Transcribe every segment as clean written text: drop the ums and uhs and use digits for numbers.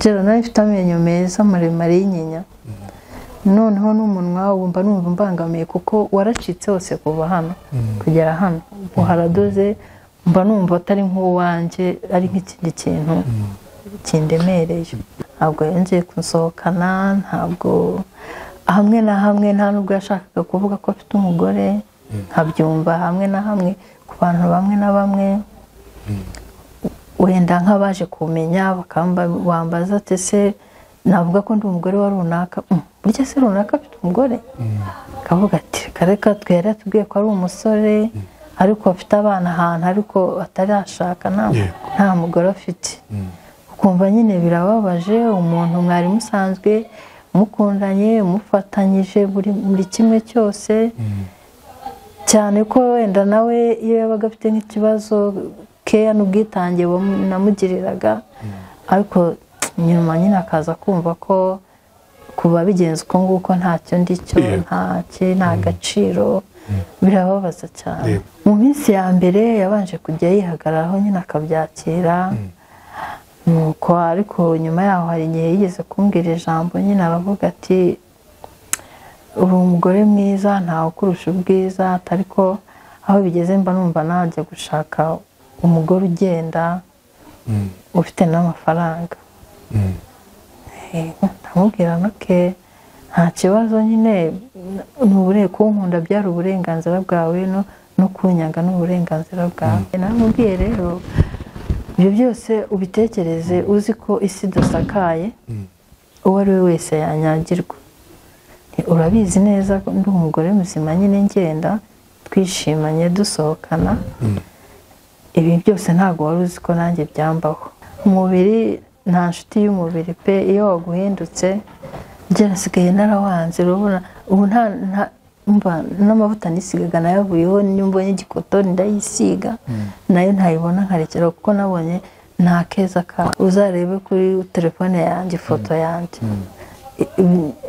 Jero nari mfite amenyo meza maremare y'inyinya. Noneho n'umunwa wumva numva mbangamiye kuko waracitse hose kuva hano kugera hano. Uharadoze mba numva atari nk'uwanjye ari nk'ikindi kintu kindemereye. Ntabwo yongeye kunsohokana, ntabwo hamwe na hamwe nta nubwo yashakaga kuvuga ko afite umugore, nkabyumva hamwe na hamwe ku bantu bamwe na bamwe. Wenda nk'abaje kumenya bakambambaza ati se navuga ko ndi umugore wa runaka, burya se runaka afite umugore? Kavuga ati kareka twere tubwiye ko ari umusore ariko afite abana ahantu ariko atarashaka nta mugore afite. Ukumva nyine birababaje, umuntu mwari musanzwe mukundanye mufatanyije buri kimwe cyose, cyane ko wenda nawe iyo yabaga afite nk'ikibazo keya n'ubwitange namugiriraga, ariko nyuma nyine akaza kumva ko kuba bigenze uko nguko ntacyo ndicyo, nta gaciro, birababaza cyane. Mu minsi ya mbere yabanje kujya yihagararaho nyine akabyakira, nuko ariko nyuma yaho hari igihe yigeze kumbwira ijambo nyine aravuga ati uri umugore mwiza ntawe ukurusha ubwiza, ariko aho bigeze mba numva najya gushaka umugore ugenda ufite n'amafaranga. Ndamubwira ntoke nta kibazo nyine, kunkunda byari uburenganzira bwawe no kunyanga n'uburenganzira bwawe. Namubwiye rero ibyo byose ubitekereze uzi ko isi idasakaye, uwo ari we wese yanyagirwa. Urabizi neza ndi umugore muzima nyine ngenda twishimanye dusohokana, ibi byose ntabwo wari uzi ko nanjye byambaho. Umubiri nta nshuti y'umubiri pe, iyo waguhindutse byasigaye narawanze. Urabona ubu nta n'amavuta nisigaga nayavuyeho, niyo mbonye igikotori ndayisiga nayo ntayibona nkarekera kuko nabonye nta keza ka. Uzarebe kuri telefone yanjye ifoto yanjye,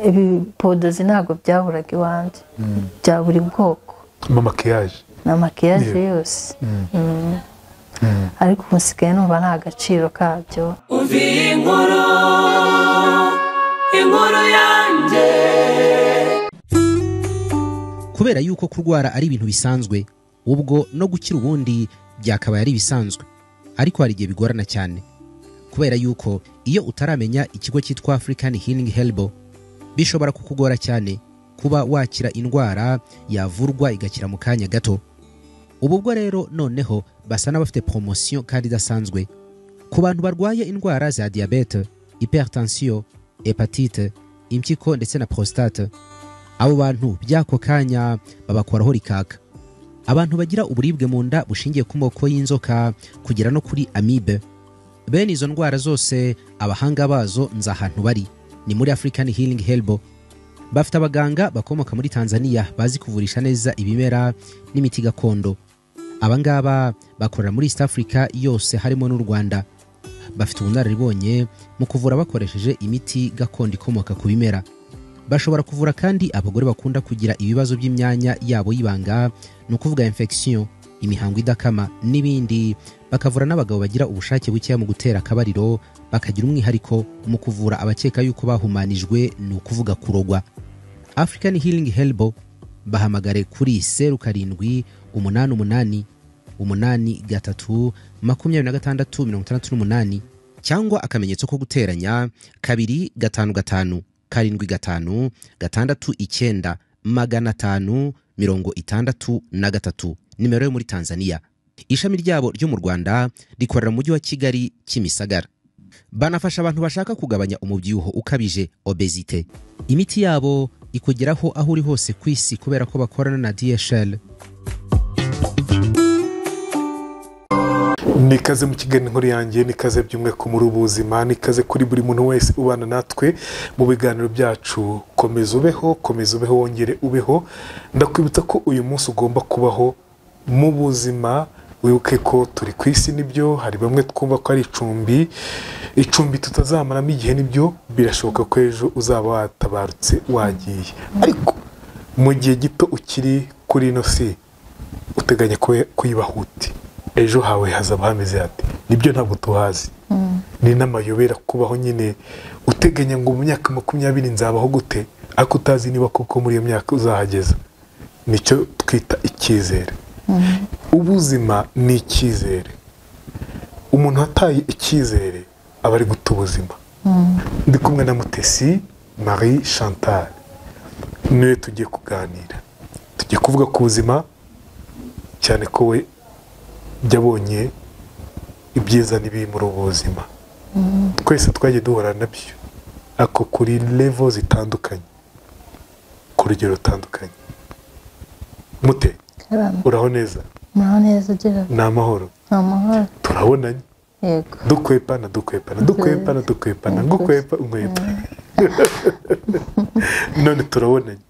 ibipodozi ntabwo byaburaga iwanjye bya buri bwoko, na makiyaje yose, ariko ubu numva nta gaciro kabyo. Inkuru yanjye. Kubera yuko kurwara ari ibintu bisanzwe, ubwo no gukira ubundi byakabaye ari bisanzwe, ariko hari igihe bigorana cyane. Kubera yuko iyo utaramenya ikigo cyitwa African Healing Herbal, bishobora kukugora cyane kuba wakira indwara yavurwa igakira mu kanya gato. Ubu bwo rero noneho basa n'abafite promotion kandi idasanzwe ku bantu barwaye indwara za diabete, hypertension, hepatite, impyiko ndetse na prostate. Abo bantu byako kanya babakoraho rikaka. Abantu bagira uburibwe mu nda bushingiye ku moko y'inzoka kugera no kuri amibe, bene izo ndwara zose abahanga bazo nza ahantu bari ni muri African Healing Herbal. Bafite abaganga bakomoka muri Tanzania bazi kuvurisha neza ibimera n'imiti gakondo. Abangaba bakorera muri East Africa yose harimo n'u Rwanda. Bafite ubunararibonye mu kuvura bakoresheje imiti gakondo ikomoka ku bimera. Bashobora kuvura kandi abagore bakunda kugira ibibazo by'imyanya yabo y'ibanga, ni ukuvuga infection, imihango idakama n'ibindi. Bakavura n'abagabo bagira ubushake buke mu gutera akabariro, bakagira umwihariko mu kuvura abakeka yuko bahumanijwe, ni ukuvuga kurogwa. African Healing Herbal bahamagare kuri 07 88 83 26 68 cyangwa akamenyetso ko guteranya 2 5 5 7 5 6 9 5 63, nimero yo muri Tanzania. Ishami ryabo ryo mu Rwanda rikorera mu mujyi wa Kigali Kimisagara. Banafasha abantu bashaka kugabanya umubyibuho ukabije, obesite. Imiti yabo ikugeraho aho uri hose ku isi kubera ko bakorana na DHL. Nikaze mu kiganiro inkuru yanjye, nikaze byumwe ku muri ubuzima, nikaze kuri buri muntu wese ubana natwe mu biganiro byacu. Komeza ubeho, komeza ubeho, wongere ubeho. Ndakwibutsa ko uyu munsi ugomba kubaho mu buzima. Wibuke ko turi ku isi, nibyo hari bamwe twumva ko ari icumbi, icumbi tutazamaramo igihe, nibyo birashoboka ko ejo uzaba watabarutse wagiye, ariko mu gihe gito ukiri kuri ino si uteganya kuyibahuti, ejo hawe hazaba hameze hate? Nibyo ntabwo tuhazi. Ni n'amayobera kubaho nyine uteganya ngo mu myaka 20 nzabaho gute, ariko utazi niba koko muri iyo myaka uzahageza. Nicyo twita icyizere. Ubuzima ni icyizere. Umuntu wataye icyizere aba ari guta ubuzima. Ndi kumwe na Mutesi Marie Chantal, niwe tugiye kuganira. Tugiye kuvuga ku buzima, cyane ko we yabonye ibyiza n'ibibi muri ubu buzima. Twese twagiye duhura nabyo, ariko kuri level zitandukanye, ku rugero rutandukanye. Mute, uraho neza? Muraho neza gira. Ni amahoro. Ni amahoro. Turabonanye. Yego. Dukwepana dukwepana dukwepana dukwepana ngukwepa nkwepa. None turabonanye.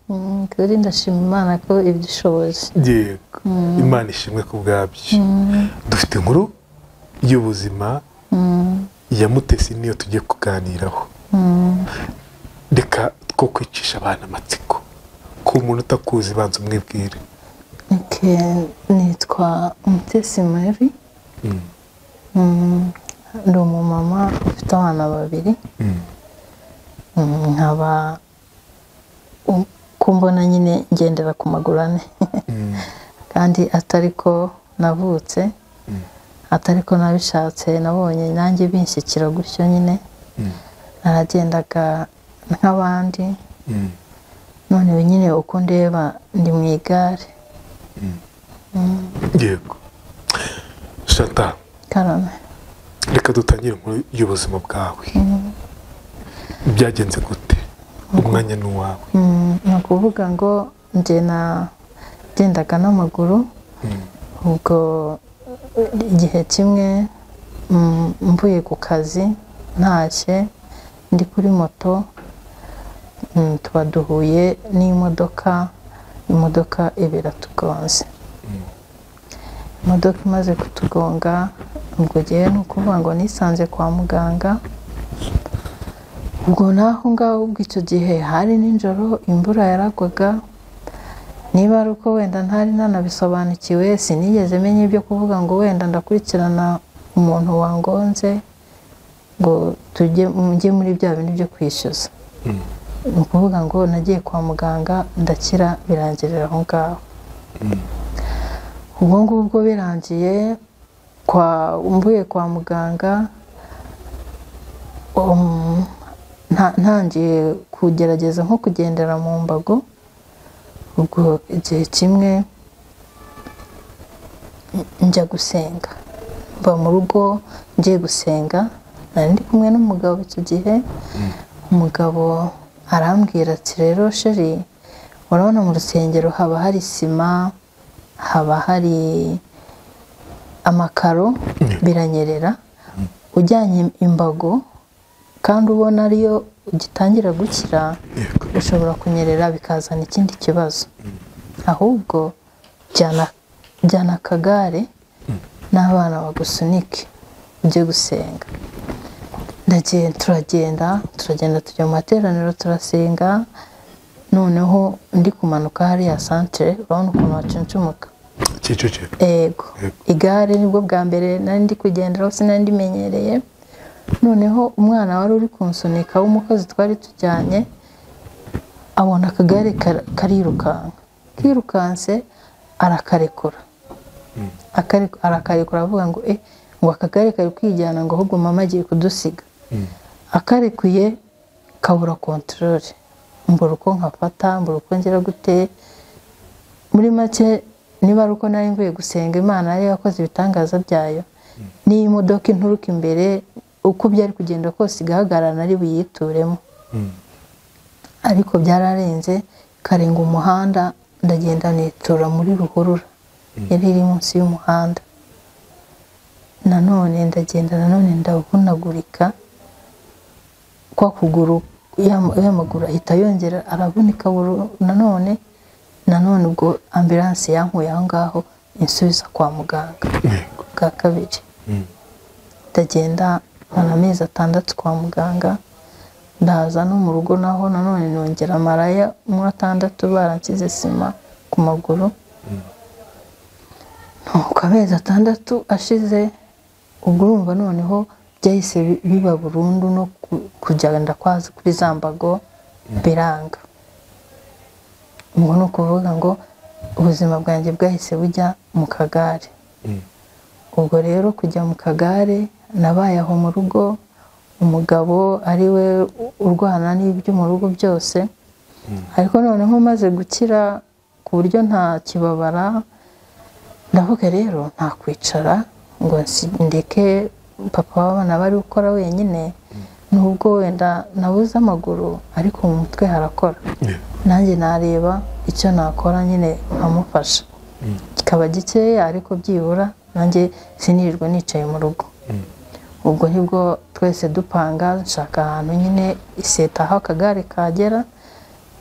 Kuri ndashima Imana ko ibishoboje. Yego. Imana ishimwe ku bwabyo. Dufite inkuru y'ubuzima ya Mutesi, niyo tugiye kuganiraho. Reka two kwicisha abana amatsiko. Ku muntu utakuzi banza umwibwire. Nitwa Mutesi Marie. Ndi umumama ufite abana babiri. Nkaba kumbona nyine ngendera ku maguru ane. Kandi atari ko navutse, atari ko nabishatse, nabonye nanjye binshyikira gutyo nyine. Naragendaga nk'abandi. None nyine uko ndeba ndi mu igare. Yego. Chantal, Karame. Reka dutangire inkuru y'ubuzima bwawe. Byagenze gute? Umwanya ni uwawe. Ni ukuvuga ngo njye nagendaga n'amaguru. Ubwo igihe kimwe mvuye ku kazi ntashye ndi kuri moto, tuba duhuye n'imodoka, imodoka ibiratugonze. Imodoka imaze kutugonga, ubwo gihe ni ukuvuga ngo nisanze kwa muganga. Ubwo naho ngaho ubwo icyo gihe hari nijoro, imvura yaragwaga. Niba ari uko wenda ntari nanabisobanukiwe, sinigeze menya ibyo kuvuga ngo wenda ndakurikirana umuntu wangonze ngo tujye mujye muri bya bintu byo kwishyuza. Ni ukuvuga ngo nagiye kwa muganga ndakira, birangirira aho ngaho. Ubwo ngubwo birangiye, mvuye kwa muganga, ntangiye kugerageza nko kugendera mu mbago. Ubwo igihe kimwe njya gusenga, mva mu rugo ngiye gusenga, nari ndi kumwe n'umugabo icyo gihe. Umugabo arambwira ati rero sheri, urabona mu rusengero haba hari sima, haba hari amakaro, biranyerera. Ujyanye imbago kandi ubona ariyo ugitangira gukira, ushobora kunyerera bikazana ikindi kibazo. Ahubwo jyana akagare n'abana bagusunike ujye gusenga. Turagenda tujya mu materaniro turasenga. Noneho ndi kumanuka hariya santere, urabona ukuntu hacuncumuka. Kicukiro. Yego. Igare nibwo bwa mbere nari ndi kugenderaho, sinari ndimenyereye. Noneho umwana wari uri kunsunika w'umukozi twari tujyanye, abona akagare karirukanka. Kirukanse arakarekura. Arakarekura avuga ngo ngo akagare kari kwijyana, ngo ahubwo mama agiye kudusiga. Akarekuye kabura control. Mbura uko nkafata, mbura uko ngera gute. Muri make niba ari uko nari mvuye gusenga Imana yari yakoze ibitangaza byayo, n'iyi modoka inturuka imbere uko byari kugenda kose igahagarara nari buyituremo. Ariko byararenze, karenga umuhanda, ndagenda nitura muri ruhurura yari iri munsi y'umuhanda. Nanone ndagenda, nanone ndavunagurika kwa kuguru, y'amaguru ahita yongera aravunika nanone. Ubwo ambulance yankuye aho ngaho insubiza kwa muganga bwa kabiri. Ndagenda mara amezi 6 kwa muganga, ndaza no mu rugo naho nanone nongera maraya mu 6 baransize sima ku maguru. Nuko amezi 6 ashize, ubwo urumva noneho Byahise biba burundu no kugenda kwaza kuri zambago biranga. Ubwo ni ukuvuga ngo ubuzima bwanjye bwahise bujya mu kagare. Ubwo rero kujya mu kagare nabaye aho mu rugo, umugabo ari we urwana n'ibyo mu rugo byose. Ariko noneho maze gukira ku buryo nta kibabara, ndavuga rero nta kwicara ngo ndeke papa w'abana bari gukora wenyine, nubwo wenda nabuze amaguru ariko mu mutwe harakora. Nanjye nareba icyo nakora nyine nkamufasha, kikaba gikeya ariko byibura nanjye sinirirwa nicaye mu rugo. Ubwo nibwo twese dupanga, nshaka ahantu nyine iseta aho akagare kagera,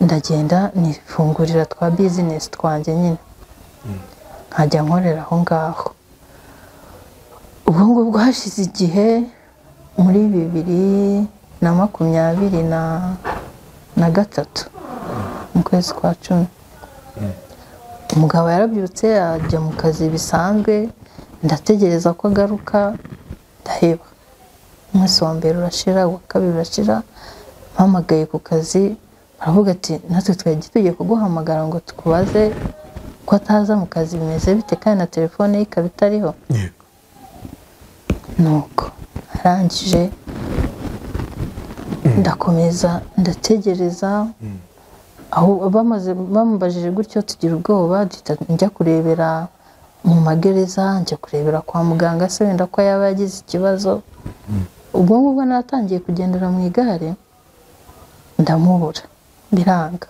ndagenda nifungurira twa bizinesi twanjye nyine, nkajya nkorera aho ngaho. Ubwo ngubwo hashize igihe muri 2023 mu kwezi kwa 10, umugabo yarabyutse ajya mu kazi bisanzwe, ndategereza ko agaruka ndaheba. Umunsi wa mbere urashira, uwa kabiri urashira, mpamagaye ku kazi baravuga ati natwe twari tugiye kuguhamagara ngo tukubaze ko ataza mu kazi bimeze bite, kandi na telefone ye ikaba itariho. Nuko arangije ndakomeza ndategereza, aho bamaze bamubajije gutyo tugira ubwoba, njya kurebera mu magereza, njya kurebera kwa muganga se wenda ko yaba yagize ikibazo. Ubwo ngubwo natangiye kugendera mu igare ndamubura biranga,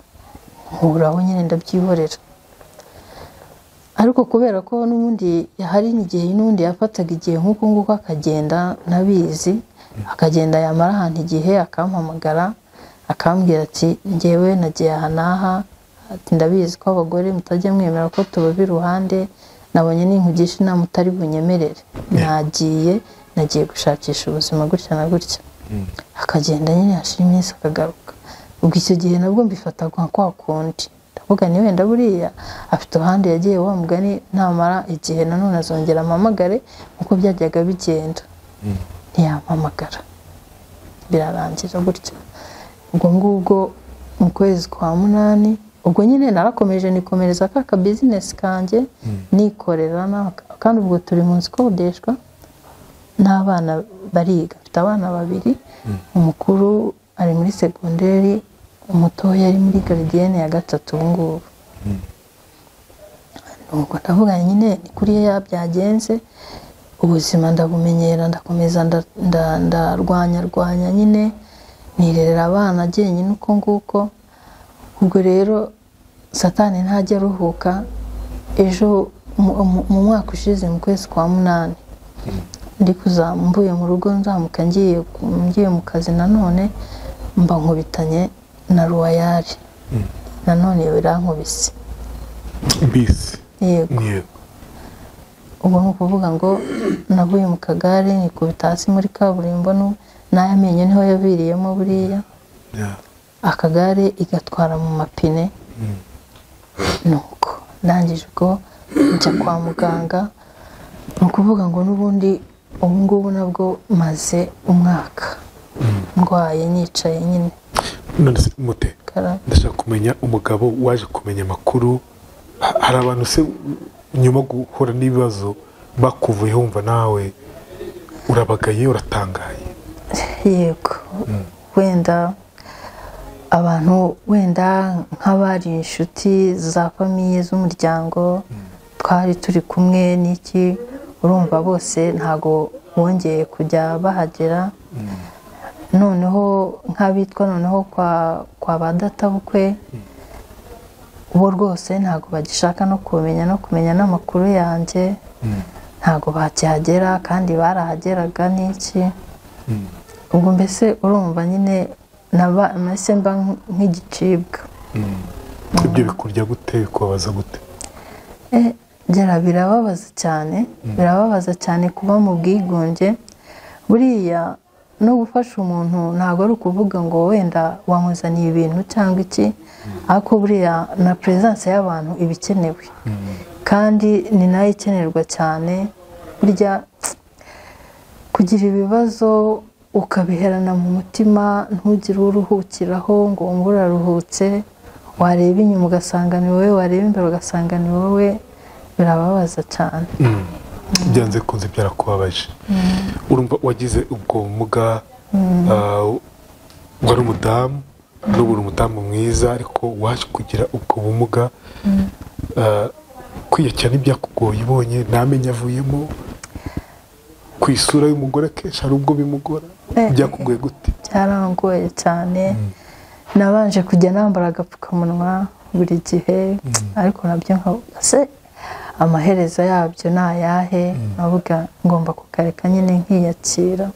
nkuraho nyine ndabyihorera. Ariko kubera ko n'ubundi hari n'igihe n'ubundi yafataga igihe nk'uko nguko akagenda nabizi, akagenda yamara ahantu igihe akampamagara akambwira ati njyewe nagiye aha n'aha, ati ndabizi ko abagore mutajya mwemera ko tubaba iruhande, nabonye ninkugisha inama utari bunyemerere, nagiye gushakisha ubuzima gutya na gutya. Akagenda nyine hashira iminsi akagaruka. Ubwo icyo gihe nabwo mbifata nka kwa kundi, ndavuga ni wenda buriya afite ahandi yagiye wa mugani, namara igihe nanone azongera ampamagare nkuko byajyaga bigenda. Ntiyampamagara, birarangira gutya. Ubwo ngubwo mu kwezi kwa 8, ubwo nyine narakomeje nikomereza ka business kanjye nikorera, kandi ubwo turi mu nzu ikodeshwa n'abana bariga. Mfite abana babiri, umukuru ari muri segonderi, umutoya ari muri garidiyene ya 3 ubu ngubu. Nuko ndavuga nyine ni kuriya byagenze, ubuzima ndabumenyera, ndakomeza ndarwanya nyine, nirerera abana jyenyine uko nguko. Ubwo rero Satani ntajya aruhuka. Ejo mu mwaka ushize mu kwezi kwa 8, ndi mvuye mu rugo nzamuka ngiye mu kazi nanone, mba nkubitanye na Ruwayari nanone birankubise bisi. Yego. Ubwo ni ukuvuga ngo navuye mu kagare nikubita hasi muri kaburimbo, n'aya menyo niho yaviriyemo buriya, akagare igatwara mu mapine. Nuko ndangije ubwo njya kwa muganga, ni ukuvuga ngo n'ubundi ubu ngubu nabwo maze umwaka ndwaye nicaye nyine. None se mute, ndashaka kumenya umugabo waje kumenya amakuru. Hari abantu se nyuma guhura n'ibibazo bakuvuye wumva nawe urabagaye uratangaye? Yego, wenda abantu wenda nk'abari inshuti za famiye z'umuryango twari turi kumwe n'iki, urumva bose ntago bongeye kujya bahagera. Noneho nk'abitwa noneho kwa ba databukwe, bo rwose ntago bagishaka no kumenya n'amakuru yanjye, ntago bakihagera kandi barahageraga n'iki. Ubwo mbese urumva nyine naba mba nk'igicibwa. Ibyo bikurya gute, bikubabaza gute? Birababaza cyane, birababaza cyane kuba mu bwigunge. Buriya no gufasha umuntu ntabwo ari ukuvuga ngo wenda wamuzaniye ibintu cyangwa iki, ariko buriya na presence y'abantu iba ikenewe, kandi ni nayo ikenerwa cyane. Burya Kugira ibibazo ukabiherana mu mutima, ntugire uruhukiraho ngo wumve uraruhutse, wareba inyuma ugasanga ni wowe, wareba imbere ugasanga ni wowe, birababaza cyane. Byanze kunze byarakubabaje. Urumva wagize ubwo bumuga, wari umudamu, n'ubu uri umudamu mwiza, ariko waje kugira ubwo bumuga, kwiyakira ntibyakugoye, ubonye ntamenye avuyemo ku isura y'umugore kenshi hari ubwo bimugora, byakugoye gute? Byarangoye cyane. Nabanje kujya nambara agapfukamunwa buri gihe, ariko nabyo se amaherezo yabyo ni ayahe? Navuga ngomba kukareka nyine nkiyakira.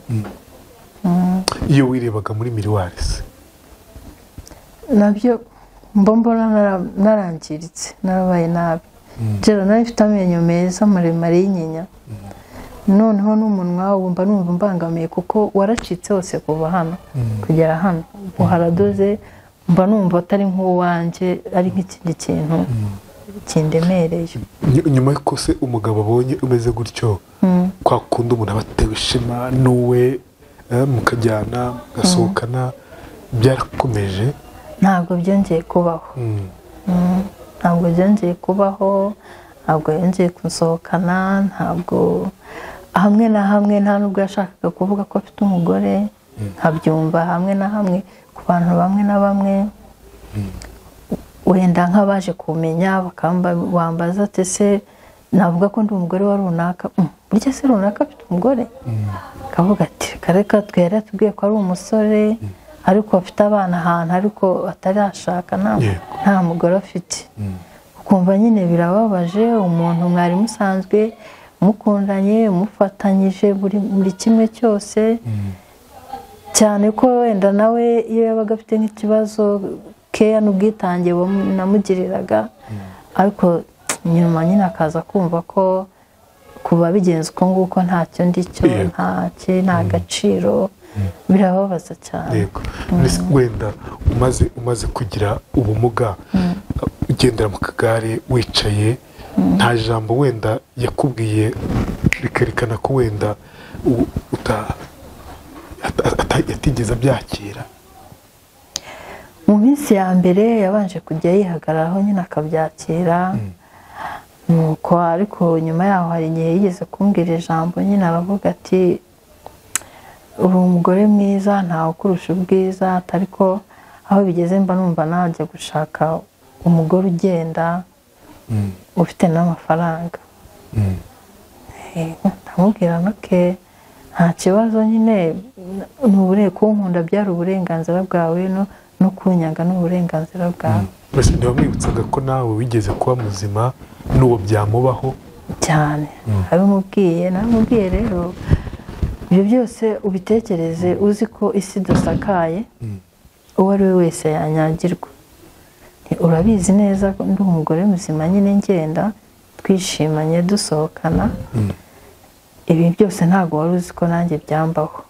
Iyo wirebaga muri miriwari se? Nabyo mbona narangiritse, narabaye nabi. Nari mfite amenyo meza maremare y'inyinya, noneho n'umunwa wumva numva mbangamiye kuko waracitse hose kuva hano kugera hano, ubu haradoze, mba numva atari nk'uwanjye, ari nk'ikindi kintu kindemereye. Nyuma y'uko se umugabo abonye umeze gutyo, kwa kundi umuntu aba atewe ishema n'uwe, mukajyana mugasohokana, byarakomeje? Ntabwo byongeye kubaho. Ntabwo byongeye kubaho, ntabwo yongeye kunsohokana, ntabwo hamwe na hamwe, nta nubwo yashakaga kuvuga ko afite umugore, nkabyumva hamwe na hamwe ku bantu bamwe na bamwe, wenda nk'abaje kumenya bakambambaza ati se navuga ko ndi umugore wa runaka, burya se runaka afite umugore? Akavuga ati reka twari yatubwiye ko ari umusore ariko afite abana ahantu, ariko atarashaka, nta mugore afite. Ukumva nyine birababaje, umuntu mwari musanzwe mukundanye, mufatanyije buri kimwe cyose, cyane ko wenda nawe iyo yabaga afite nk'ikibazo keya n'ubwitange namugiriraga, ariko nyuma nyine akaza kumva ko kuba bigenze uko nguko ntacyo ndicyo, nta gaciro, birababaza cyane. Wenda umaze kugira ubumuga, ugendera mu kagare wicaye, nta jambo wenda yakubwiye rikerekana ko wenda atigeze abyakira? Mu minsi ya mbere yabanje kujya yihagararaho nyine akabyakira, nuko ariko nyuma yaho hari igihe yigeze kumbwira ijambo nyine, aravuga ati uri umugore mwiza, ntawe ukurusha ubwiza, ariko aho bigeze mba numva najya gushaka umugore ugenda ufite n'amafaranga. Ndamubwira ntoke nta kibazo nyine, kunkunda byari uburenganzira bwawe, no kunyanga ni uburenganzira bwawe. Mbese ntiwamwibutsaga ko nawe wigeze kuba muzima n'uwo byamubaho? Cyane, abimubwiye, namubwiye rero ibyo byose ubitekereze uzi ko isi dusakaye, uwo ari we wese yanyagirwa. Urabizi neza ndi umugore muzima nyine, ngenda twishimanye dusohokana, ibi byose ntabwo wari uzi ko nanjye byambaho.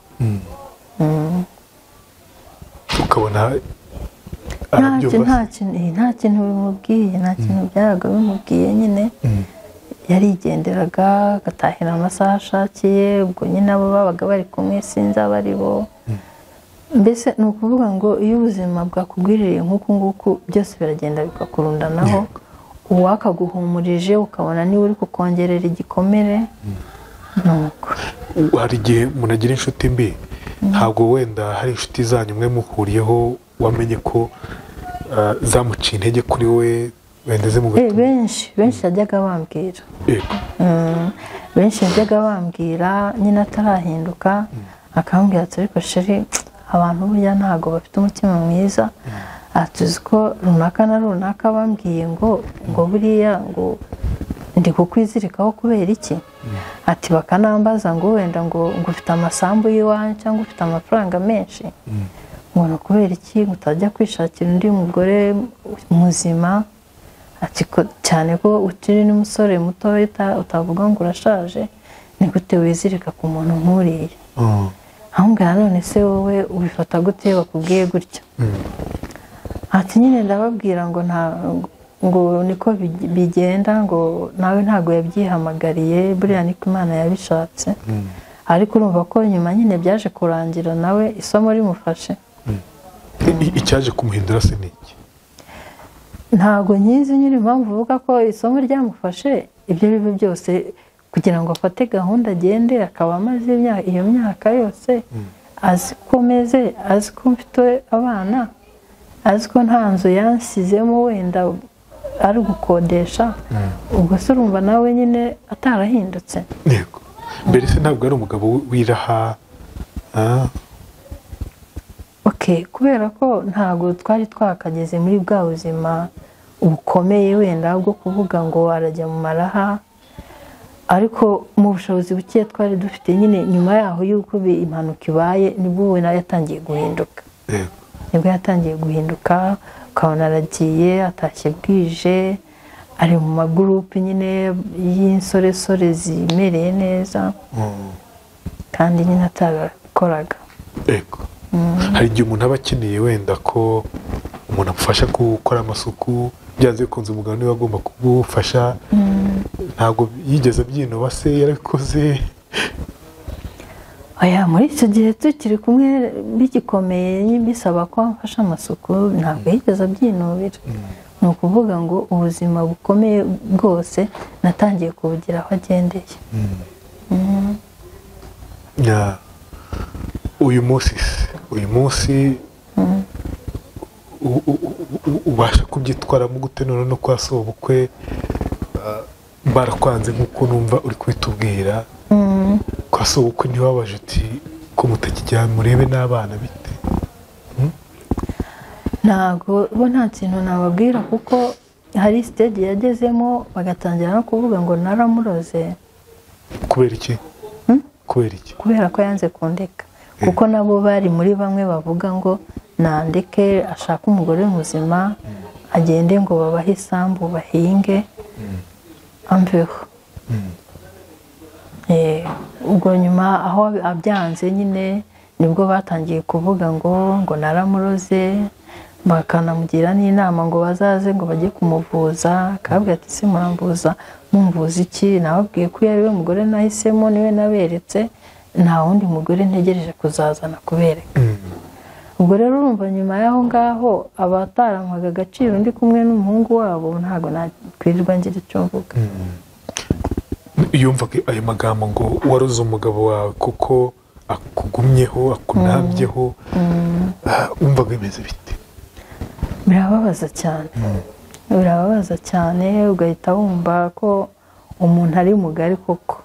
Ukabona nta kintu bimubwiye, nta kintu byabaga bimubwiye nyine, yarigenderaga agatahira amasaha ashakiye, ubwo nyine abo babaga bari kumwe sinzi abo ari bo. Mbese ni ukuvuga ngo iyo ubuzima bwakugwiririye nk'uku nguku byose biragenda bikakurundanaho, uwakaguhumurije ukabona niba uri kukongerera igikomere. Nuko hari igihe umuntu agira inshuti mbi, ntabwo wenda hari inshuti zanyu mwe muhuriyeho wamenye ko zamuciye intege kuri we wenda zimugatuma? Benshi yajyaga bambwira, benshi yajyaga bambwira nyine atarahinduka, akambwira ati ariko sheri abantu burya ntabwo bafite umutima mwiza, atuzi ko runaka na runaka bambwiye ngo buriya ngo ndi kukwizirikaho kubera iki? Ati bakanambaza ngo wenda ngo ufite amasambu y'iwanyu cyangwa ufite amafaranga menshi, ngo ni kubera iki utajya kwishakira undi mugore muzima? Ati cyane ko ukiri n'umusore muto utavuga ngo urashaje, ni gute wizirika ku muntu nk'uriya? Ahubwo none se wowe ubifata gute bakubwiye gutya? Ati nyine ndababwira ngo ngo niko bigenda, ngo nawe ntabwo yabyihamagariye, buriya niko Imana yabishatse. Ariko urumva ko nyuma nyine byaje kurangira nawe isomo rimufashe. Icyaje kumuhindura se ni iki? Ntabwo nyizi nyine impamvu uvuga ko isomo ryamufashe. Ibyo ari byo byose kugira ngo afate gahunda agende, akaba amaze iyo myaka yose azi ko meze, azi ko mfite abana, azi ko nta nzu yansizemo wenda ari gukodesha. Ubwo se urumva nawe nyine atarahindutse. Yego. Mbere se ntabwo ari umugabo wiraha? Okay, kubera ko ntabwo twari twakageze muri bwa buzima bukomeye wenda bwo kuvuga ngo arajya mu maraha, ariko mu bushobozi buke twari dufite nyine nyuma yaho yuko impanuka ibaye nibwo we nawe yatangiye guhinduka. Nibwo yatangiye guhinduka, ukabona aragiye atashye bwije, ari mu magurupe nyine y'insoresore zimereye neza, kandi nyine atabikoraga. Yego. Hari igihe umuntu aba akeneye wenda ko umuntu amufasha gukora amasuku, byanze bikunze umugabo niwe agomba kugufasha. Ntabwo yigeze abyinoba se yarabikoze? Oya, muri icyo gihe tukiri kumwe bigikomeye bisaba ko amfasha amasuku, ntabwo yigeze abyinubira. Ni ukuvuga ngo ubuzima bukomeye bwose natangiye kubugira aho agendeye. Uyu munsi ubasha kubyitwaramo gute none no kwa sobukwe barakwanze nk'uko numva uri kubitubwira? Kwa sobukwe ntiwabaje uti ko mutakijya murebe n'abana bite? Ntabwo bo nta kintu nababwira, kuko hari stage yagezemo bagatangira no kuvuga ngo naramuroze. Kubera iki? Kubera iki? Kubera ko yanze kundeka. Kuko nabo bari muri bamwe bavuga ngo nandeke ashaka umugore muzima, agende ngo babahe isambu bahinge amveho. Ubwo nyuma aho abyanze nyine nibwo batangiye kuvuga ngo naramuroze, bakanamugira n'inama ngo bazaze ngo bajye kumuvuza. Akababwira ati se muramvuza mumvuza iki? Nababwiye ko yari we mugore nahisemo, niwe naberetse, nta wundi mugore ntegereje kuzazana kubereka. Ubwo rero urumva nyuma y'aho ngaho abatarampaga agaciro ndi kumwe n'umuhungu wabo, ntabwo nakwirirwa ngira icyo mvuga. Yumvaga ayo magambo ngo waruze umugabo wawe kuko akugumyeho, akunambyeho, wumvaga bimeze bite? Birababaza cyane. Birababaza cyane, ugahita wumva ko umuntu ari mugari koko,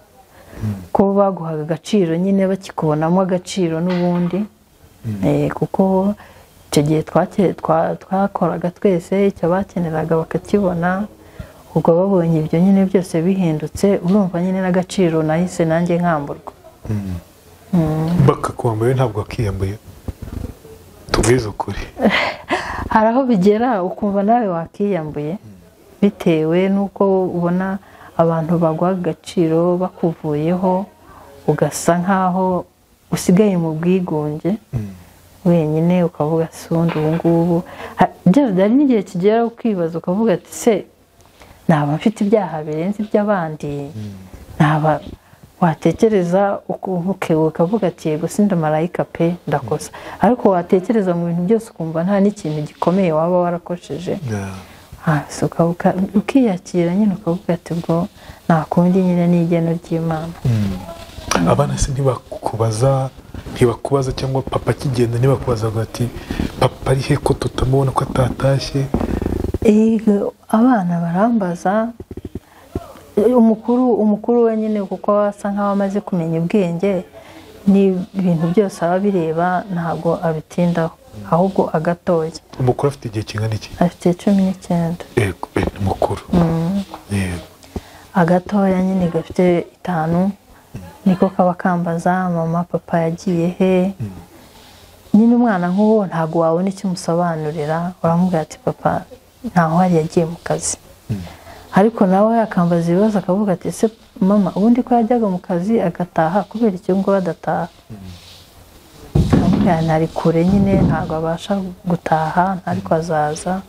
ko baguhaga agaciro nyine bakikubonamo agaciro n'ubundi. Kuko icyo gihe twakoraga twese icyo bakeneraga bakakibona. Ubwo babonye ibyo nyine byose bihindutse, urumva nyine n'agaciro nahise nanjye nkamburwa. Bakakwambaye ntabwo wakiyambuye, tubwize ukuri. Hari aho bigera ukumva nawe wakiyambuye, bitewe n'uko ubona abantu baguha agaciro bakuvuyeho, ugasa nkaho usigaye mu bwigunge wenyine, ukavuga se ubundi ubu ngubu. Hari n'igihe kigera ukibaza ukavuga ati se naba mfite ibyaha birenze iby'abandi? Naba watekereza ukavuga ati yego sindi marayika pe, ndakosa. Ariko watekereza mu bintu byose ukumva nta n'ikintu gikomeye waba warakosheje. Ukiyakira nyine ukavuga ati ubwo nta kundi nyine ni igeno ry'Imana. Abana se ntibakubaza cyangwa papa akigenda ntibakubaza ati papa ari he ko tutamubona ko atatashye? Abana barambaza, umukuru we nyine kuko asa nkaho amaze kumenya ubwenge ni ibintu byose aba bireba, ntabwo abitindaho, ahubwo agatoya. Umukuru afite igihe kingana iki? Afite 19. Yego, ni mukuru. Yego. Agatoya nyine gafite 5, niko kaba kambaza mama papa yagiye he? Nyine umwana nk'uwo ntabwo wabona icyo umusobanurira, uramubwira ati papa ntaho hari yagiye mu kazi. Ariko nawe akambaza ibibazo akavuga ati ese mama ubundi ko yajyaga mu kazi agataha kubera icyo ngo badataha? Ntari kure nyine ntabwo abasha gutaha, ariko azaza.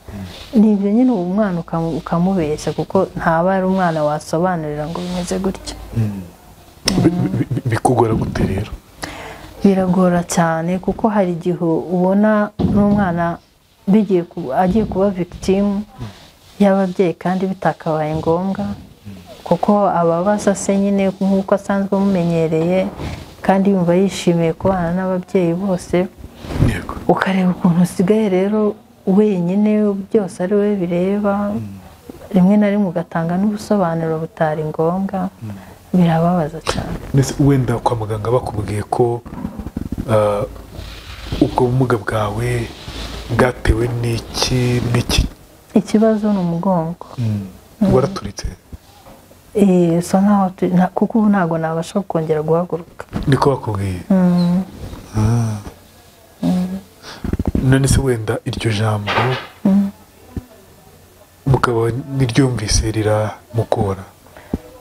Ni ibyo nyine uwo mwana ukamubeshya, kuko ntaba ari umwana wasobanurira ngo bimeze gutya. Bikugora gute rero? Biragora cyane, kuko hari igihe ubona n'umwana agiye kuba victim y'ababyeyi kandi bitakabaye ngombwa, kuko ababaza se nyine nk'uko asanzwe amumenyereye kandi yumva yishimiye kubana n'ababyeyi bose. Ukareba ukuntu usigaye rero wenyine, byose ari we bireba, rimwe na rimwe ugatanga n'ubusobanuro butari ngombwa, birababaza cyane. Wenda kwa muganga bakubwiye ko ubwo bumuga bwawe bwatewe n'iki n'iki? Ikibazo ni umugongo. Waraturitse? Usa nkaho kuko ubu ntabwo nabasha kongera guhaguruka. Niko bakubwiye? None se wenda iryo jambo mukaba niryumvise riramukora?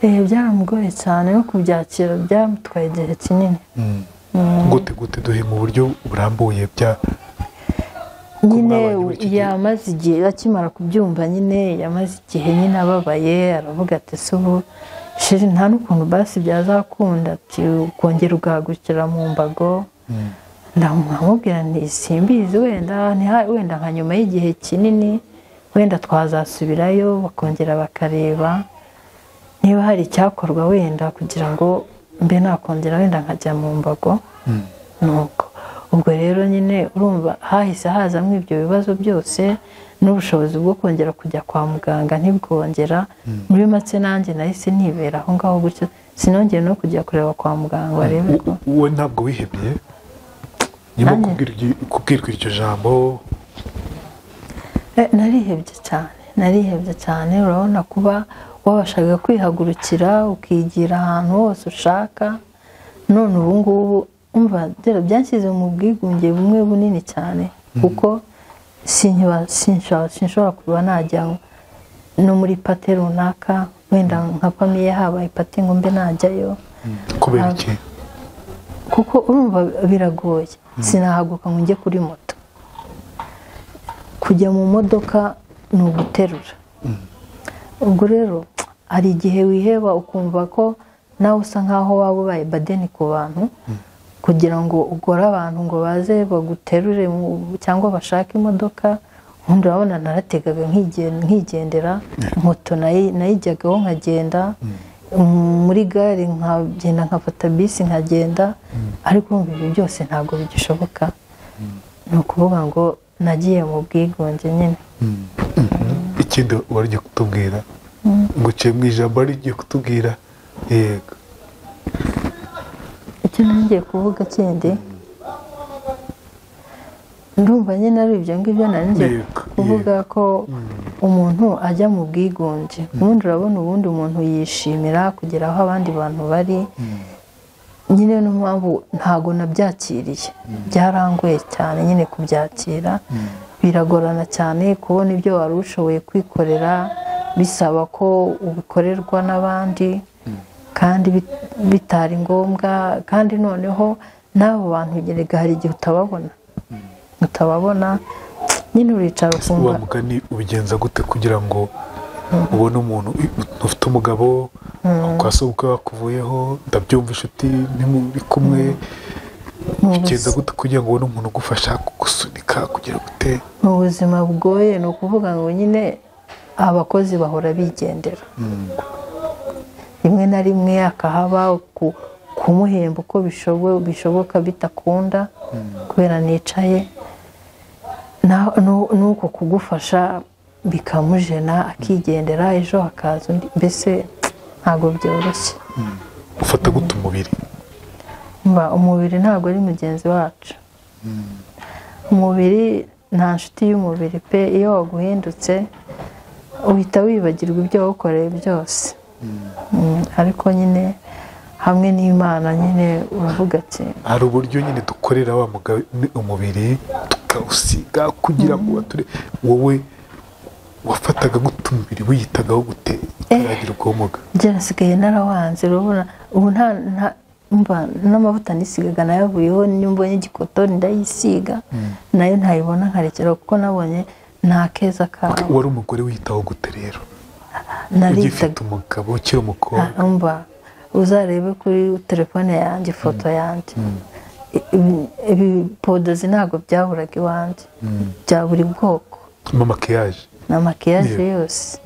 Byaramugoye cyane, no kubyakira byamutwaye igihe kinini. Gute gute duhe mu buryo burambuye bya nyine yamaze igihe akimara kubyumva nyine yamaze igihe nyine ababaye, aravuga ati se ubu sheri nta n'ukuntu basi byazakunda ati ukongera ugahagurukira mu mbago. Ndamubwira nti simbizi, wenda wenda nka nyuma y'igihe kinini wenda twazasubirayo bakongera bakareba niba hari icyakorwa wenda kugira ngo mbe nakongera wenda nkajya mu mbago. Nuko ubwo rero nyine urumva hahise hazamo ibyo bibazo byose, n'ubushobozi bwo kongera kujya kwa muganga ntibwongera. Muri make nanjye nahise nibera aho ngaho gutyo, sinongeye no kujya kureba kwa muganga barebe ko. Wowe ntabwo wihebye nyuma kubwirwa iryo jambo? Narihebye cyane, narihebye cyane. Urabona kuba wabashaga kwihagurukira ukigira ahantu hose ushaka, none ubu ngubu umva byanshyize mu bwigunge bumwe bunini cyane, kuko sinshobora kuba najya no muri pate runaka, wenda nka famiye habaye pate ngo mbe najyayo. Kubera iki? Kuko urumva biragoye, sinahaguruka ngo njye kuri moto, kujya mu modoka ni uguterura. Ubwo rero hari igihe wiheba ukumva ko nawe usa nkaho waba ubaye badeni ku bantu, kugira ngo ugore abantu ngo baze baguterure cyangwa bashake imodoka. Ubundi urabona narategaga nkigendera, moto nayijyagaho nkagenda, muri gare nkagenda nkafata bisi nkagenda, ariko urumva ibyo byose ntabwo bigishoboka. Ni ukuvuga ngo nagiye mu bwigunge nyine. Ikindi wari ugiye kutubwira, ngo uciye mu ijambo wari ugiye kutubwira. Yego, icyo ngiye kuvuga kindi ndumva nyine ari ibyo ngibyo nari ngiye kuvuga, ko umuntu ajya mu bwigunge. Ubundi urabona ubundi umuntu yishimira kugera aho abandi bantu bari nyine, niyo mpamvu ntago nabyakiriye, byarangoye cyane nyine kubyakira, biragorana cyane kubona ibyo wari ushoboye kwikorera bisaba ko ubikorerwa n'abandi kandi bitari ngombwa. Kandi noneho n'abo bantu ugerega hari igihe utababona nyine, uricara ukumva. Wa mugani ubigenza gute kugira ngo ubone umuntu ufite umugabo kwa sobukwe wakuvuyeho, ndabyumva inshuti ntimuri kumwe, ubigenza gute kugira ngo ubone umuntu ugufasha kugusunika kugira gute? Mu buzima bugoye ni ukuvuga ngo nyine abakozi bahora bigendera, rimwe na rimwe akahaba kumuhemba uko bishoboka bitakunda kubera nicaye, nuko kugufasha bikamujena akigendera, ejo hakaza undi, mbese ntabwo byoroshye. Ufata gute umubiri? Umubiri ntabwo ari mugenzi wacu. Umubiri nta nshuti y'umubiri pe, iyo waguhindutse uhita wibagirwa ibyo wakoreye byose. Ariko nyine hamwe n'Imana nyine uravuga ati hari uburyo nyine dukorera wa umubiri tukawusiga kugira ngo wowe wafataga gute umubiri, wiyitagaho gute utaragira ubwomuga? Byarasigaye narawanze, urabona ubu nta n'amavuta nisigaga nayavuyeho, niyo mbonye igikotoni ndayisiga nayo ntayibona nkarekera, kuko nabonye nta keza kawe. Wari umugore wiyitaho gute rero? Ugifite umugabo ukiri umukobwa? Uzarebe kuri telefone yanjye ifoto yanjye. Ibipodozi ntabwo byaburaga iwanjye, bya buri bwoko. Amakiyaje na makiyaje yose.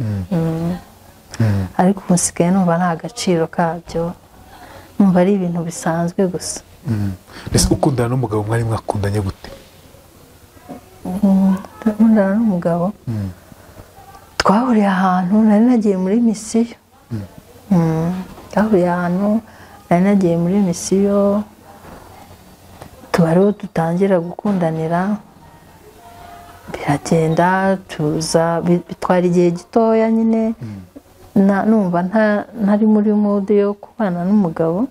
Ariko ubu nsigaye numva nta gaciro kabyo, numva ari ibintu bisanzwe gusa. Ese ukundana n'umugabo mwari mwakundanye gute? Nkundana n'umugabo twahuriye ahantu nari nagiye muri misiyo. Twahuriye ahantu nari nagiye muri misiyo, tuba ariho dutangira gukundanira, biragenda tuza bitwara igihe gitoya nyine. Numva ntari muri mode yo kubana n'umugabo,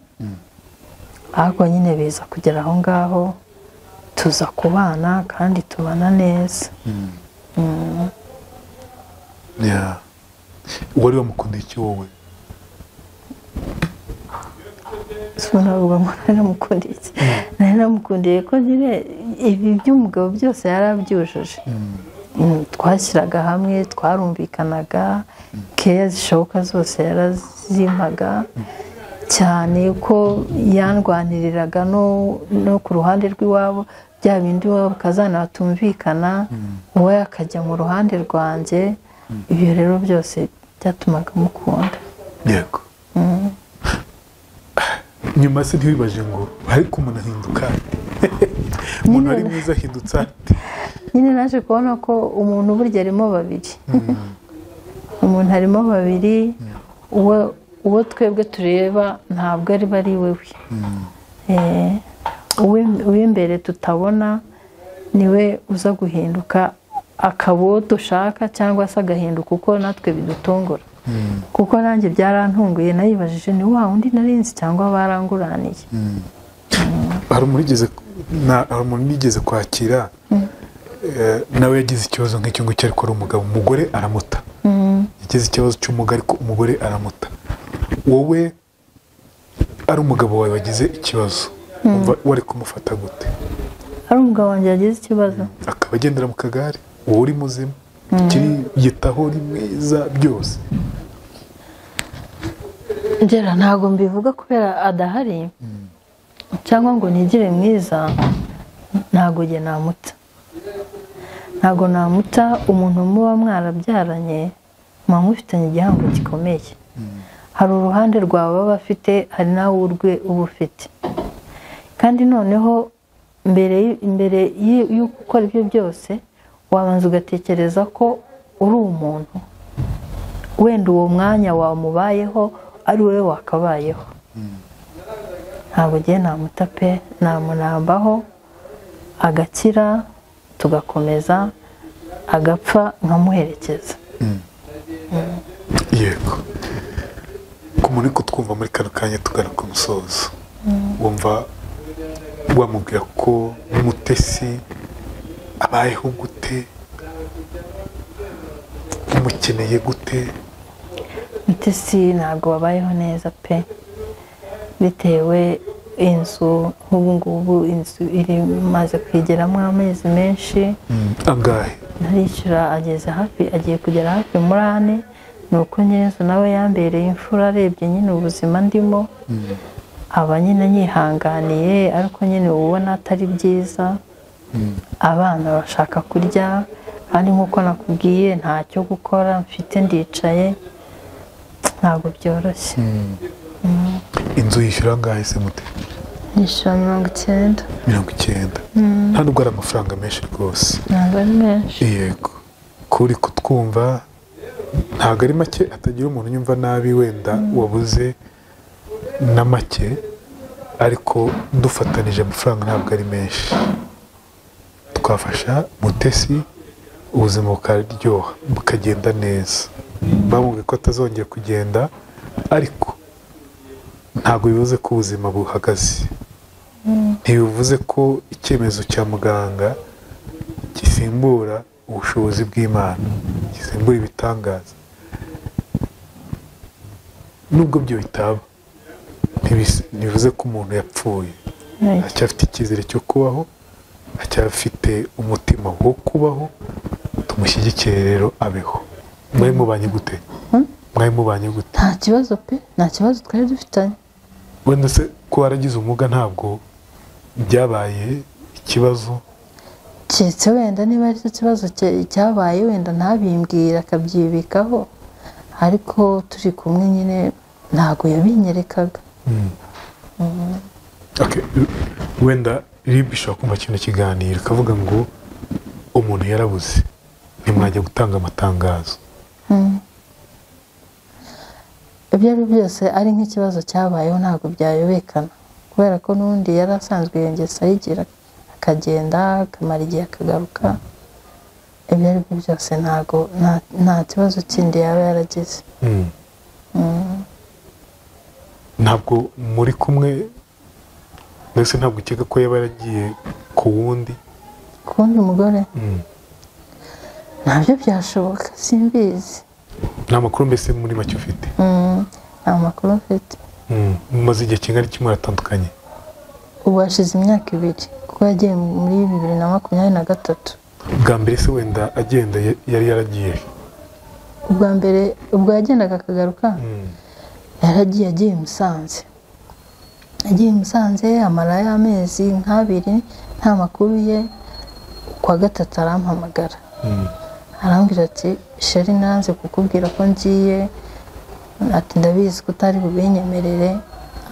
ariko nyine biza kugera aho ngaho tuza kubana kandi tubana neza. Wari wamukundiye iki wowe? Sinavuga ngo nari namukundiye iki. Nari namukundiye ko nyine ibi by'umugabo byose yarabyujuje. Twashyiraga hamwe, twarumvikanaga, keya zishoboka zose yarazimpaga, cyane ko yandwaniriraga no ku ruhande rw'iwabo, bya bindi iwabo bakazana batumvikana, we akajya mu ruhande rwanjye. Ibyo rero byose byatumaga mukunda. Yego. Nyuma se ntiwibaje ngo ariko umuntu ahinduka ate? Umuntu ari mwiza ahindutse ate? Nyine naje kubona ko umuntu burya arimo babiri. Umuntu arimo babiri, uwo twebwe tureba ntabwo ari bari wewe. Uw'imbere tutabona niwe uza guhinduka akaba uwo dushaka, cyangwa se agahinduka uko natwe bidutungura. Kuko nanjye byarantunguye, nayibajije ni wa wundi narinzi cyangwa baranguraniye. Hari umuntu nigeze kwakira, nawe yagize ikibazo nk'icyo ngicyo, ariko ari umugabo, umugore aramuta. Yagize ikibazo cy'umugore ariko umugore aramuta. Wowe ari umugabo wawe wagize ikibazo, wari kumufata gute? Ari umugabo wanjye yagize ikibazo, akaba agendera mu kagare, wowe uri muzima, ukiri yitaho, uri mwiza byose. Ngera ntabwo mbivuga kubera adahari cyangwa ngo nigire mwiza, ntabwo njye namuta. Ntabwo namuta. Umuntu muba mwarabyaranye muba mufitanye igihango gikomeye. Hari uruhande rwawe baba bafite, hari nawe urwe uba ufite. Kandi noneho mbere yo gukora ibyo byose wabanza ugatekereza ko uri umuntu, wenda uwo mwanya wamubayeho ari wowe wakabayeho. Ntabwo ngiye namuta pe, namunambaho agakira tugakomeza, agapfa nkamuherekeza. Yego. Ku muntu uri kutwumva muri kano kanya tugana ku musozo, wumva wamubwira ko Mutesi abayeho gute, umukeneye gute? Mutesi ntabwo babayeho neza pe, bitewe inzu nk'ubu ngubu inzu iri maze kwigeramo amezi menshi. Angahe? Ntarishyura, ageze hafi, agiye kugera hafi muri 4. Ni uko nyir'inzu nawe yambereye imfura, arebye nyine ubuzima ndimo, aba nyine nyihanganiye, ariko nyine ubona atari byiza. Abana bashaka kurya, kandi nk'uko nakubwiye ntacyo gukora mfite, ndicaye, ntabwo byoroshye. Inzu yishyura angahe se Mute? Yishyura 90. 90. Nta nubwo ari amafaranga menshi rwose. Ntabwo ari menshi. Yego. Kuri kutwumva ntabwo ari make, atagira umuntu unyumva nabi wenda wabuze na make, ariko dufatanije amafaranga ntabwo ari menshi. Twafasha Mutesi ubuzima bukaryoha, bukagenda neza. Bamubwiye ko atazongera kugenda, ariko ntabwo bivuze ko ubuzima buhagaze. Ntibivuze ko icyemezo cya muganga gisimbura ubushobozi bw'Imana, gisimbura ibitangaza. Nubwo byo bitaba, ntibivuze ko umuntu yapfuye. Aracyafite icyizere cyo kubaho, aracyafite umutima wo kubaho. Tumushyigikire rero abeho. Mwari mubanye gute? Mwari mubanye gute? Nta kibazo pe, nta kibazo twari dufitanye. Wenda se ko waragize ubumuga ntabwo byabaye ikibazo? Keretse wenda niba aricyo kibazo cyabaye, wenda ntabimbwira akabyibikaho, ariko turi kumwe nyine ntabwo yabinyerekaga. Okay. Wenda RIB ishobora kumva kino kiganiro ikavuga ngo umuntu yarabuze, ntimwajya gutanga amatangazo. Ibyo ari byose ari nk'ikibazo cyabayeho ntabwo byayobekana, kubera ko n'undi yari asanzwe iyo ngeso ayigira, akagenda akamara igihe akagaruka. Ibyo ari byo byose ntabwo nta kibazo kindi yaba yaragize. Ntabwo muri kumwe ndetse ntabwo ukeka ko yaba yaragiye ku wundi? Ku wundi mugore? Ntabyo byashoboka, simbizi. Nta makuru mbese muri make ufite? Nta makuru mfite. Mumaze igihe kingana iki muratandukanye? Ubu hashize imyaka 2, kuko yagiye muri 2023. Bwa mbere se wenda agenda yari yaragiye? Ubwa mbere ubwo yagendaga akagaruka, yaragiye agiye i Musanze. Agiye i Musanze amara y'amezi nk'abiri nta makuru ye. Kwa gatatu arampamagara, arambwira ati sheri nanze kukubwira ko ngiye, ati ndabizi ko utari bubinyemerere,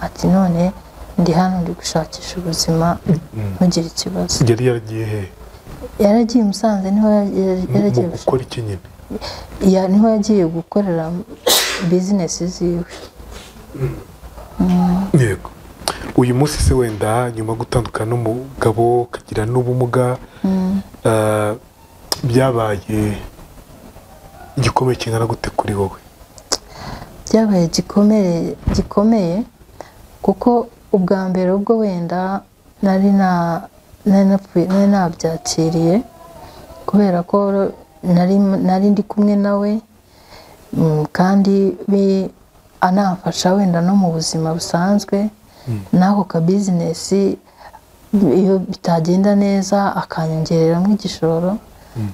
ati none ndi hano ndi gushakisha ubuzima, ntugire ikibazo. Yari yaragiye he? Yaragiye i Musanze, niho yaragiye gukora iki nyine? Niho yagiye gukorera bizinesi ziwe. Yego. Uyu munsi se wenda nyuma gutandukana n'umugabo ukagira n'ubumuga, byabaye igikomere kingana gute kuri wowe? Byabaye igikomere gikomeye, kuko ubwa mbere ubwo wenda nari nabyakiriye, kubera ko nari ndi kumwe nawe, kandi anamfasha wenda no mu buzima busanzwe, n'ako ka bizinesi iyo bitagenda neza akanyongereramo igishoro.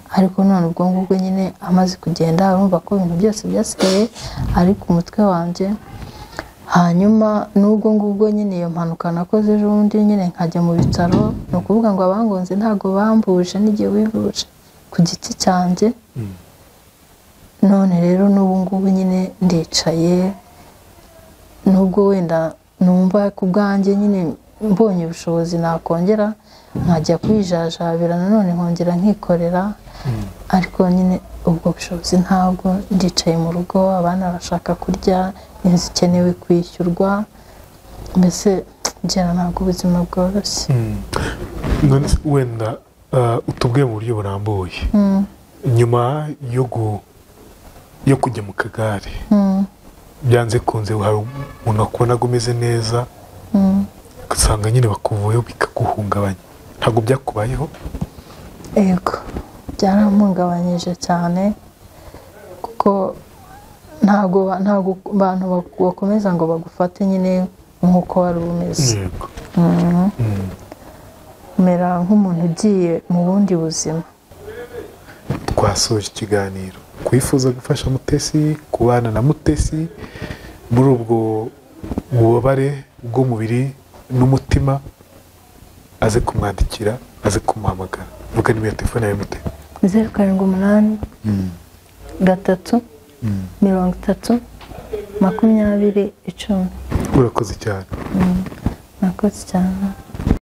Ariko none ubwo ngubwo nyine amaze kugenda, urumva ko ibintu byose byasigaye ari ku mutwe wanjye. Hanyuma n'ubwo ngubwo nyine iyo mpanuka nakoze ejo bundi nyine nkajya mu bitaro, ni ukuvuga ngo abangonze ntabwo bambuje n'igihe wivuje ku giti cyanjye. None rero n'ubu ngubu nyine ndicaye, nubwo wenda numva ku bwanjye nyine mbonye ubushobozi nakongera nkajya kwijajabira nanone nkongera nkikorera, ariko nyine ubwo bushobozi ntabwo. Ndicaye mu rugo, abana bashaka kurya, inzu ikenewe kwishyurwa, mbese ngera ntabwo ubuzima bworoshye. None wenda utubwiye mu buryo burambuye, nyuma yo kujya mu kagare, byanze kunze hari umuntu wakubonaga umeze neza, ugasanga nyine bakuvuyeho bikaguhungabanya, ntabwo byakubayeho? Yego, byarampungabanyije cyane, kuko ntabwo abantu bakomeza ngo bagufate nyine nk'uko wari umeze. Yego. Mera nk'umuntu ugiye mu bundi buzima. Twasoje ikiganiro. Kwifuza gufasha Mutesi, kubana na Mutesi muri ubwo bubabare bw'umubiri n'umutima, aze kumwandikira, aze kumuhamagara. Vuga nimero ya telefone yawe Mutesi. 078 3 30 20 10. Urakoze cyane. Murakoze cyane.